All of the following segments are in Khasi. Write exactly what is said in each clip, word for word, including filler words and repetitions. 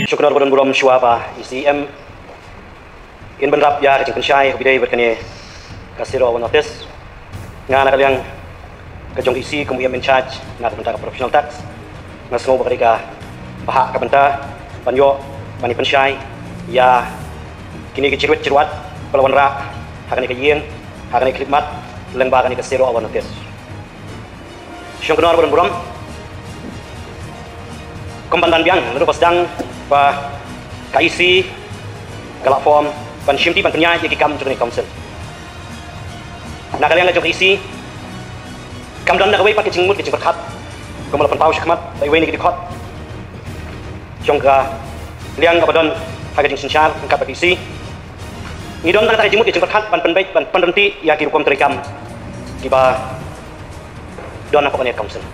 Shukor ba don burom shuwa ba i C M in bynrap ïa ka jingpynshai ka bidei bad kane ka Sero Award notice. Nga na ka liang ka jong ka E C kum u E M in charge na ka bynta ka professional tax, nga sngew ba ka dei ka bhah ka bynta ban ïoh ban ïa pynshai ïa kine ki jingwit jingwat ba la wanrah ha kane ka ïing, ha kane ka khyllipmat lyngba kane ka Sero Award notice. Shong Kynor ba don burom. Kum ban ban biang naduh ba sdang ba ka E C ka la form ban shimti ban pynïaid ïa ki kam jong kane ka council. Na ka liang ka jong ka E C kam don da kawei pat ka jingmut ka jingpyrkhat kum ba la pynpaw shakhmat da iwei na ki dkhot. Shong ka liang kaba don ha ka jingsynshar ryngkat bad ka E C, ngi don tang kata ka jingmut ka jingpyrkhat ban pynbeit ban pynryntih ïa ki rukom treikam kiba don hapoh kane ka council.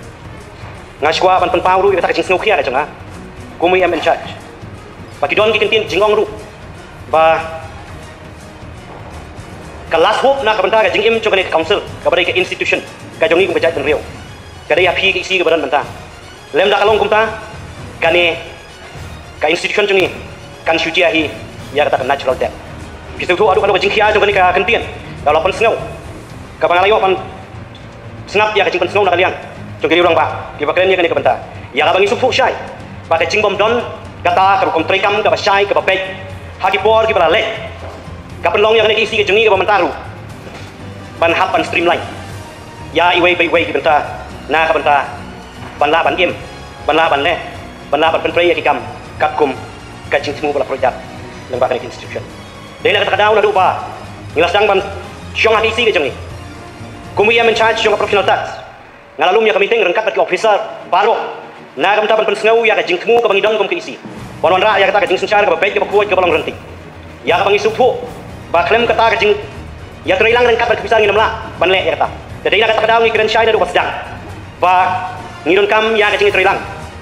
Nga sngewkwah ban pynpaw ruh ïa kata ka jingsngewkhia ka jong nga kum u E M in charge ba ki don ki kyntien jingong ruh ba ka last hope na ka bynta ka jingim jong kane ka council kaba dei ka institution ka jong ngi kum ka jaitbynriew ka dei ha phi ka E C kaba don mynta. Lymda ka long kumta, kane ka institution jong ngi kan shu jia hi ïa kata ka natural death. Phi sngewthuh haduh kano ka jingkhia jong kane ka kyntien kaba la pynsngew, kaba nga la ïoh ban sngap ïa ka jingpynsngew na ka liang jong ki rangbah kiba kren ïa kane ka bynta. Ïa kaba ngi sngewthuh shai ba ka jingbym don kata ka rukom treikam kaba shai kaba beit ha ki por kiba la leit ka pynlong ïa kane ka E C ka jong ngi kaba mynta ruh ban hap ban streamline ïa iwei pa iwei ki bynta na ka bynta ban lah ban im, ban lah ban leh, ban lah ban pyntrei ïa ki kam katkum ka jingthmu ba la pynroi da lyngba kane ka institution. Dei na kata ka daw naduh ba ngi la sdang ban shong ha ka E C ka jong ngi kum u E M in charge jong ka professional tax, nga la lum ïa ka meeting ryngkat bad ki officer baroh na ka bynta ban pynsngew ïa ka jingthmu kaba ngi don kum ka E C ban wanrah ïa kata ka jingsynshar kaba beit kaba khuid kaba long ryntih. Ïa kaba ngi sngewthuh ba khlem kata ka jingïatreilang ryngkat bad ka pisa ngim lah ban leh ïa kata. Te dei na kata ka daw ngi kren shai naduh ba sdang ba ngi donkam ïa ka jingïatreilang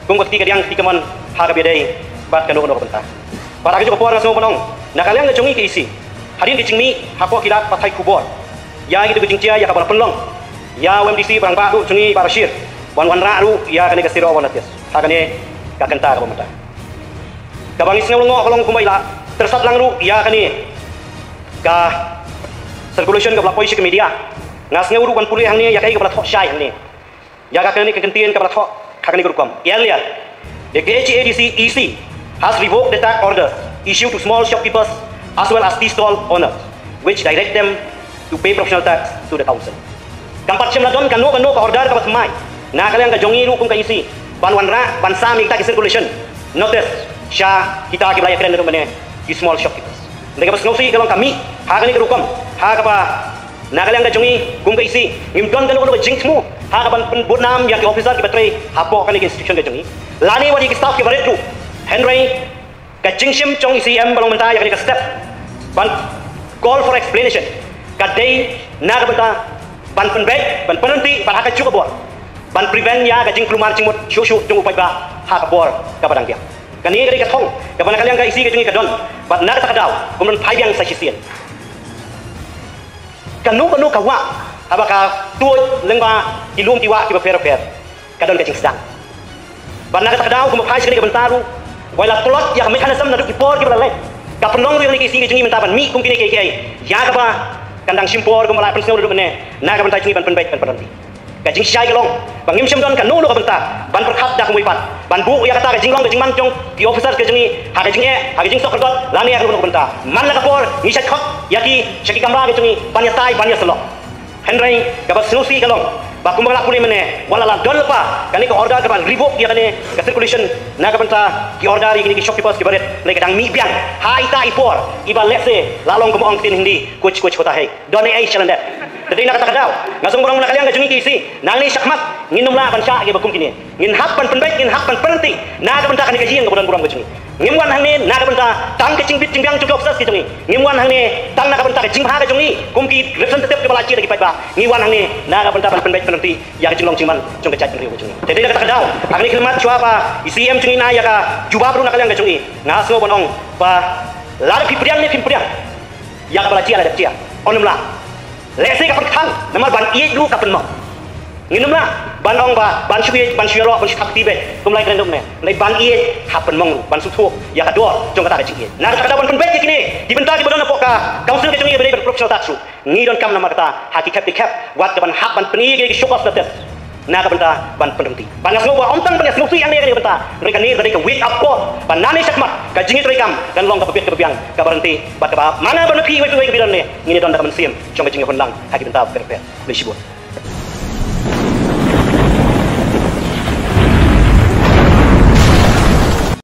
kum ka kti kadiang kti kamon ha kaba ïadei bad kano kano ka bynta. Bad ha kajuh ka por nga sngew ban ong na ka liang ka jong ngi ka E C, hadien ka jingmih hapoh ki lad pathai khubor ïa kito ki jingjia ïa kaba la pynlong ïa u M D C ba rangbah ruh jong ngi Bah Rashid ban wanrah ruh ïa kane ka Sero Award notice ha kane ka kynta kaba mynta. Kaba ngi sngew lyngngoh ka long kumba i la tyrsad lang ruh ïa kane ka circulation kaba la poi sha ka media. Nga sngew ruh ban pule hangne ïa kaei kaba la thoh shai hangne ïa ka kane ka kyntien kaba la thoh ha kane ka rukom. Earlier, the K H A D C E C has revoked the tax orders issued to small shopkeepers as well as tea stall owners, which direct them to pay professional tax to the council. Kam pat shym la don kano kano ka order kaba thymmai na ka liang ka jong ngi ruh kum ka E C ban wanrah ban sam ïa kita ki circulation notice sha kita kiba la ïakren naduh mynne, ki small shopkeepers. Hynrei kaba sngewsih ka long ka mih ha kane ka rukom ha kaba na ka liang ka jong ngi kum ka E C ngim don kano kano ka jingthmu ha kaban pynbud nam ïa ki officer kiba trei hapoh kane ka institution ka jong ngi lane wat ïa ki staff kiba rit ruh. Hynrei ka jingshim jong i C M ba long mynta ïa kane ka step ban call for explanation ka dei na ka bynta ban pynbeit, ban pynryntih, ban ha kajuh ka bor ban prevent ïa ka jingkulmar jingmut shuh shuh jong u paidbah ha ka por kaba dang biang. Kane ka dei ka thong kaba na ka liang ka E C ka jong ngi ka don bad na kata ka daw kum ban phai biang sa shisien. Kano kano ka wah haba ka tuid lyngba ki lum ki wah kiba pher pher ka don ka jingsdang. Bad na kata ka daw kumba phai sha kane ka bynta ruh, wat la tlot ïa ka mechanism naduh ki por kiba la leit, ka pynlong ruh ïa kane ka E C ka jong ngi mynta ban mih kum kine kiei kiei ïa kaba kan dang shim por kumba la pynsngew naduh mynne na ka bynta jong ngi ban pynbeit ban pynryntih. Ka jingshai ka long ba ngim shym don kano kano ka bynta ban pyrkhat da kumwei pat ban buh ïa kata ka jinglong ka jingman jong ki officers ka jong ngi ha ka jingeh, ha ka jingsuk kyrkot lane ha kano kano ka bynta. Man la ka por ngi shait khot ïa ki sha ki kamra ka jong ngi ban ïatai ban ïasyllok. Hynrei kaba sngewsih ka long ba kumba la pule mynne, wat la la don lypa kane ka order kaba revoke ïa kane ka circulation na ka bynta ki order ïa kine ki shopkeepers kiba rit, hynrei ka dang mih biang ha ita i por iba lehse la long kumba ong ktien Hindi, kuch kuch hota hai. Don ei ei shalyndet. Te dei na kata ka daw nga sngew ba long na ka liang ka jong ngi ka E C, nangne shakhmat ngin ym lah ban shah kiba kum kine. Ngin hap ban pynbeit, ngin hap ban pynryntih na ka bynta kane ka ïing kaba don burom ka jong ngi. Ngim wan hangne na ka bynta tang ka jingbit jingbiang jong ki officers ki jong ngi. Ngim wan hangne tang na ka bynta ka jingbha ka jong ngi kum ki representative kiba la jied da ki paidbah. Ngi wan hangne na ka bynta ban pynbeit pynryntih ïa ka jinglong jingman jong ka jaitbynriew ka jong ngi. Te dei na kata ka daw ha kane ka khyllipmat shuwa ba i C M jong ngi na ïa ka jubab ruh na ka liang ka jong ngi, nga sngew ban ong ba lada phi pdiang ne phim pdiang ïa kaba la jia la dep jia, yn ym lah. Lehse ka pyrkhang namar ban ïeit ruh ka pynmong. Ngin ym lah. Ban ong ba ban shu ïeit, ban shu ïaroh, ban shu thap kti beit kum lai kren dum ne. Hynrei ban ïeit ha pynmong ruh, ban sngewthuh ïa ka dor jong kata ka jingïeit. Na kata ka daw ban pynbeit ïa kine ki bynta kiba don hapoh ka council ka jong ngi ba dei ban professional tax ruh. Ngi donkam namar kata ha ki khep ki khep wat ka ban hap ban pyni ïa ki show cause notice. Na ka bynta ban pynrem ti. Ba nga sngew ba ym tang ban ïa sngewsih hangne ïa kane ka bynta, hynrei kane ka dei ka wake up call ba nangne shakhmat ka jingïatreilang kan long kaba bit kaba biang, kaba ryntih bad kaba mana ba na phi iwei pa iwei ka biang ne ngin ïa don da ka mynsiem jong ka jingïahun lang ha ki bynta bapher bapher. Khublei shibun.